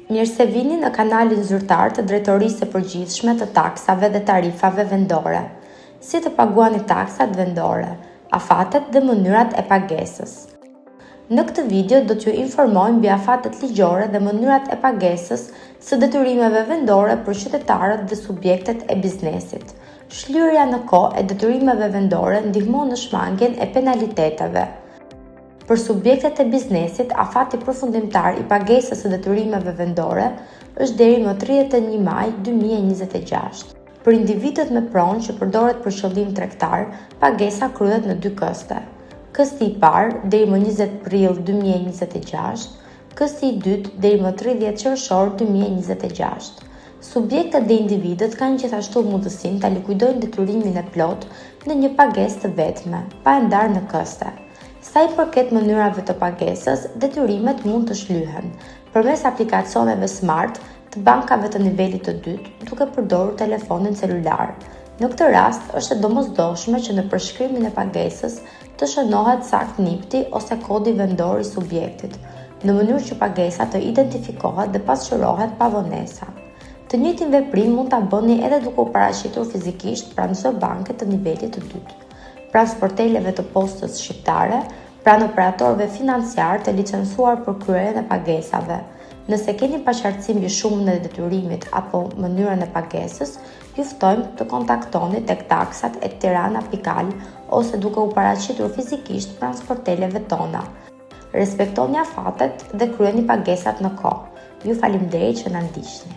Mirë se vini në kanalin zyrtar të Drejtorisë së Përgjithshme të Taksave dhe Tarifave Vendore. Si të paguani taksat vendore, afatet dhe mënyrat e pagesës. Në këtë video do t'ju informojmë mbi afatet ligjore dhe mënyrat e pagesës së detyrimeve vendore për qytetarët dhe subjektet e biznesit. Shlyerja në kohë e detyrimeve vendore ndihmon në shmangien e penaliteteve. Për subjektet e biznesit, afati përfundimtar i pagesës së detyrimeve vendore është deri më 31 maj 2026. Për individët me pronë që përdoret për qëllim tregtar, pagesa kryhet në dy këste. Kësti i parë deri më 20 prill 2026, kësti i dytë deri më 30 qershor 2026. Subjektet dhe individët kanë gjithashtu mundësinë ta likuidojnë detyrimin e plotë në një pagesë të vetme, pa e ndarë në këste. Sa i përket mënyrave të pagesës, detyrimet mund të shlyhen përmes aplikacioneve smart të bankave të nivelit të dytë, duke përdorur telefonin celular. Në këtë rast, është e domosdoshme që në përshkrimin e pagesës të shënohet saktë NIPT-i ose kodi vendor i subjektit, në mënyrë që pagesa të identifikohet dhe pasqyrohet pa vonesa. Të njëjtin veprim mund ta bëni edhe duke u paraqitur fizikisht pranë çdo banke të nivelit të dytë. pranë sporteleve të Postës Shqiptare, pranë operatorëve financiarë të licencuar për kryerjen e pagesave. Nëse keni paqartësi mbi shumën e detyrimit apo mënyrën e pagesës, ju ftojmë të kontaktoni tek taksat@tirana.al ose duke u paraqitur fizikisht pranë sporteleve tona. Respektoni afatet dhe kryeni pagesat në kohë. Ju faleminderit që na ndiqni.